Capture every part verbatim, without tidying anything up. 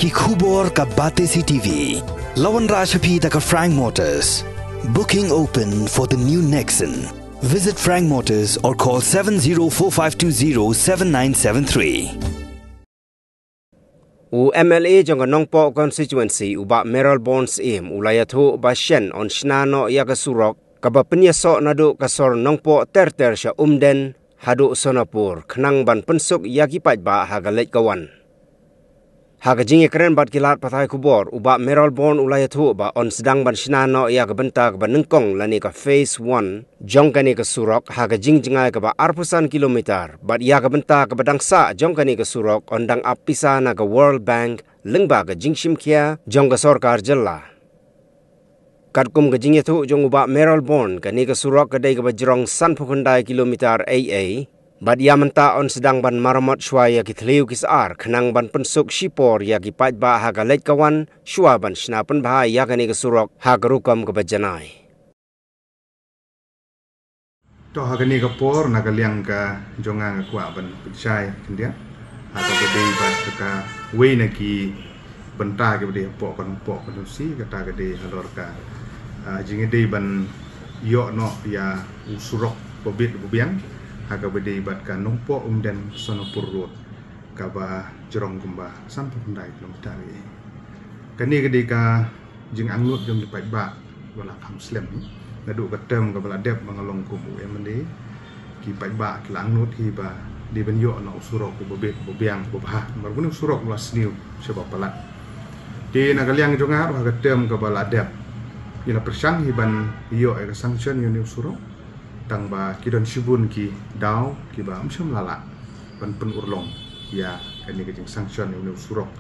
Ki khubor ka Batesi T V. La wanrah sha phi da ka Frank Motors. Booking open for the new Nexon. Visit Frank Motors or call seven zero four five two zero seven nine seven three. U M L A jong ka Nongpoh constituency u Bah Mayralborn Syiem u la ïathuh ba shen yn shna noh ïa ka surok kaba pynïasoh naduh ka sor Nongpoh ter ter sha Umden haduh Sonapur khnang ban pynsuk ïa ki paidbah ha ka leit ka wan. Ha ka jingïakren bad ki lad pathai khubor, u Bah Mayralborn u la ïathuh ba yn sdang ban shna noh ïa ka bynta kaba nyngkong lane ka phase one jong kane ka surok ha ka jingjngai kaba arphew san kilometer bad ïa ka bynta kaba dang sah jong kane ka surok yn dang ap pisa na ka World Bank lyngba ka jingshim khia jong ka sorkar jylla. Katkum ka jingïathuh jong u Bah Mayralborn, kane ka surok ka dei kaba jrong sanphew khyndai kilometer ei ei bad ïa mynta yn sdang ban maramot shuwa ïa ki thliew ki sar khnang ban pynsuk shipor ïa ki paidbah ha ka leit ka wan shuwa ban shna pynbha ïa kane ka surok ha ka rukom kaba janai. To ha kane ka por na ka liang ka jong nga nga kwah ban pynshai khyndiat ha kaba dei bad ka wei na ki bynta kiba dei hapoh ka Nongpoh constituency, kata ka dei halor ka, ah, jingïadei ban ïoh noh ïa u surok ba bit ba biang ha kaba dei bad ka Nongpoh Umden Sonapur Road kaba jrong kumba sanphew khyndai kilometer. Kane ka dei ka jingangnud jong ki paidbah ba la kham slem hi. Naduh ka term kaba la dep ba nga long kum u M L A, ki paidbah ki la angnud hi ba dei ban ïoh noh u surok uba bit uba biang uba bha. Namar une u surok u la sniew shaba palat. Te na ka liang jong nga ruh ha ka term kaba la dep ngi la pyrshang hi ban ïoh ïa ka sanction ïa une u surok. Tang ba ki don shibun ki daw kiba ym shym la lah ban pynurlong ïa kane ka jingsanction ïa une u surok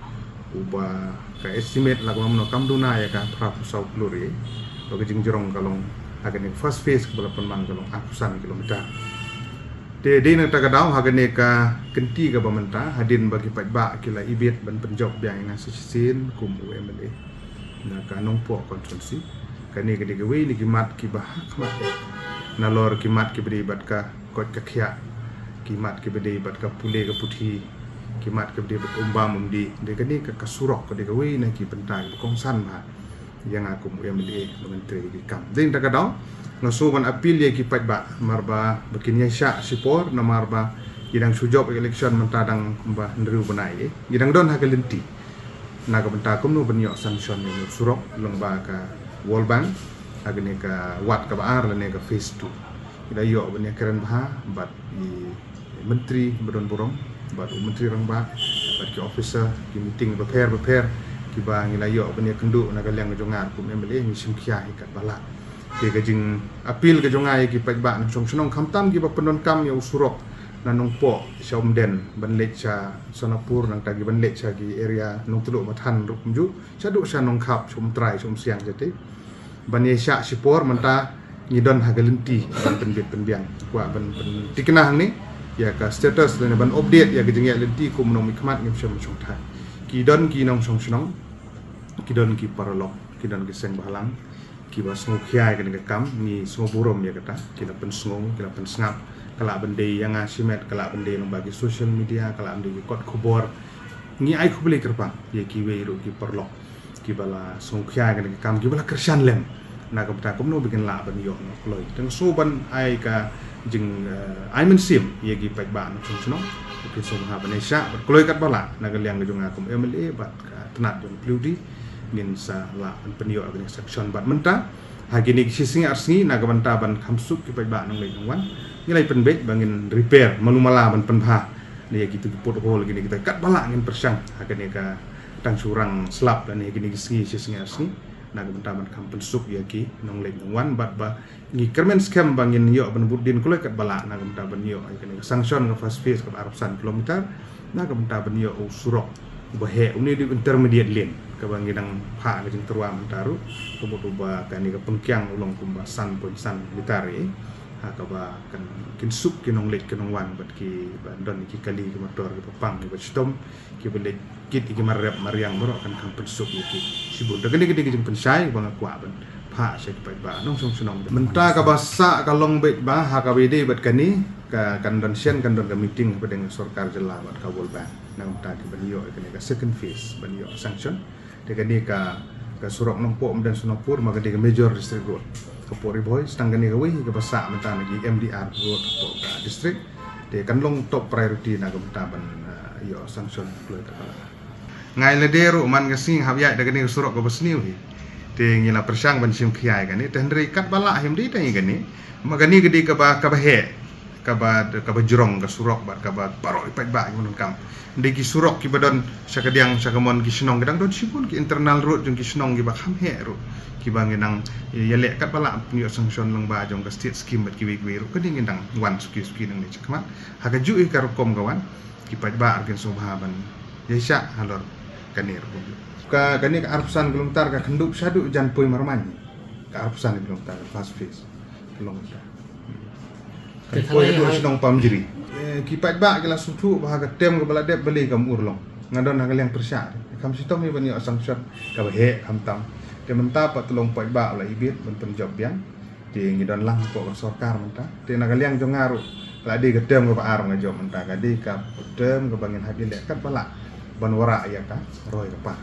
uba ka estimate la ka long kam duna ïa ka phra phew saw klur ïa ba ka jingjrong ka long ha kane ka first phase kaba la pynman ka long arphew san kilometer. Te dei na kata ka daw ha kane ka kynti kaba mynta hadien ba ki paidbah ki la ibit ban pynjop biang ïa nga sa shisien kum u M L A na ka Nongpoh constituency. Kane ka dei kawei na ki mat kiba ha khmat eh. Nalor ki mat kiba dei bad ka koit ka khiah, ki mat kiba dei bad ka pule ka puthi, ki mat kiba dei bad um bam um dih. Dei kane ka, ka surok ka dei kawei na ki bynta kiba kongsan bha ïa nga kum u M L A ba ngan trei ki kam. Dei na kata ka daw nga sngew ban appeal ïa ki paidbah namar ba ba kin ïaishah shipor namar ba ngi dang shu jop election mynta dang kumba hynriew bnai eh. Ngi dang don ha ka lynti na ka bynta kumno ban ïoh sanction ïa une u surok lyngba ka World Bank ha kane ka wat kaba ar lane ka phase two. Ngi la ïoh ban ïakren bha bad i myntri ba don burom bad u myntri rangbah bad ki officer, ki meeting bapher bapher kiba ngi la ïoh ban ïakynduh na ka liang jong nga kum M L A. Ngi shim khia hi katba lah. Te ka jingappeal ka jong nga ïa ki paidbah nongshong shnong khamtam kiba pyndonkam ïa u surok na Nongpoh sha Umden ban leit sha Sonapur, nangta ki ban leit sha ki area Nongtluh Mathan ruh kumjuh, shaduh sha Nongkhap, sha Umtrai, sha Umsiang, sha te ban ïaishah shipor. Mynta ngi don ha ka lynti ban pynbit pynbiang, kwah ban pynthikna hangne ïa ka status lane ban update ïa ka jingïaid lynti kum u nongmihkhmat. Ngim shym shongthait. Ki don ki nongshong shnong, ki don ki paralok, ki don ki seng bhalang kiba sngewkhia ïa kane ka kam. Ngi sngewburom ïa kata, ki la pynsngew, ki la pynsngap. Ka lah ban dei ïa nga shimet, ka lah ban dei lyngba ki social media, ka lah ban dei ki kot khubor. Ngi ai khublei kyrpang ïa kiwei ruh ki paralok kiba la sngewkhia ïa kane ka kam, kiba la kyrshan lem na ka bynta kumno ba kin lah ban ïoh noh kloi. Te nga sngew ban ai ka jing, eh, ai mynsiem ïa ki paidbah nongshong shnong, ki sngewbha ban ïaishah bad kloi katba lah na ka liang ka jong nga kum M L A bad ka tnat jong ka P W D. Ngin sa lah ban pynïoh ïa kane ka sanction bad mynta ha kine ki shi sngi ar sngi na ka bynta ban kham suk ki paidbah nongleit nongwan, ngi la pynbeit ba ngin repair malu mala ban pynbha ïa kitu ki pothole kine kita katba lah ngin pyrshang ha kane ka tang shu rang slap lane ha kine ki sngi shi sngi ar sngi na ka bynta ban kham pynsuk ïa ki nongleit nongwan bad ba ngi kyrmen skhem ba ngin ïoh ban bud dien kloi katba lah na ka bynta ban ïoh ïa kane ka sanction ka first phase kaba arphew san kilometer na ka bynta ban ïoh u surok uba heh, une dei u intermediate lane kaba ngi dang phah ka jingtyrwa mynta ruh, ka mut uba kane ka pynkiang u long kumba san point san meter ïa ha kaba kan kin suk ki nongleit ki nongwan bad kiba don ki kali ki motor kiba pang kiba shitom kiba leit kit ïa ki mar rep mar riang baroh kan kham pynsuk ïa ki shibun. Te kane ka dei ka jingpynshai ba nga kwah ban ha sha ki paidbah nongshong shnong. Mynta kaba sah ka long beit ba ha kaba ïadei bad kane, ka kan don shen, kan don ka meeting hapdeng sorkar jylla bad ka World Bank. Na ka bynta ki ban ïoh ïa kane ka second phase ban ïoh sanction. Te kane ka, ka surok Nongpoh Umden Sonapur, ma kane ka major district road hapoh Ri Bhoi, sdang kane kawei kaba sah mynta na ki M D R road hapoh ka district. Te kan long top priority na ka bynta ban, ah, ïoh sanction kloi katba lah. Nga ïa lade ruh man ka sngi nga hap ïaid da kane ka surok kaba sniew hi. Te ngi la pyrshang ban shim khia ïa kane, te hynrei katba lah hi ym dei tang ïa kane. Ma kane ka dei kaba, kaba heh, kaba, kaba jrong ka surok bad kaba baroh i paidbah kiba donkam. Ym dei ki surok kiba don sha kadiang sha kamon ki shnong, ki dang don shibun ki internal road jong ki shnong kiba kham heh ruh, kiba ngi dang ïaleh katba lah pynïoh sanction lyngba jong ka state scheme bad kiwei kiwei ruh, kane ngi dang wan suki suki nangne shakhmat. Ha kajuh hi ka rukom ka wan, ki paidbah ruh kin sngewbha ban ïaishah halor kane ruh. Ka, kane ka arphew san kilometer ka khyndup shaduh Janpui Marmain. Ka arphew san kilometer ka first phase ka long kata. Te kan poi thangai haduh ha shnong Pamjri. Eh, ki paidbah ki la sngewthuh ba ha ka term kaba la dep balei kam urlong. Nga don ha ka liang pyrshah, kham shitom hi ban ïoh sanction kaba heh khamtam. Te mynta pat te long paidbah la ibit ban pynjop biang. Te ngi don lang hapoh ka sorkar mynta. Te na ka liang jong nga ruh ka la dei ka term kaba ar nga jop mynta, ka dei ka term kaba ngin hap ïaleh katba lah ban wanrah ïa ka roi ka par.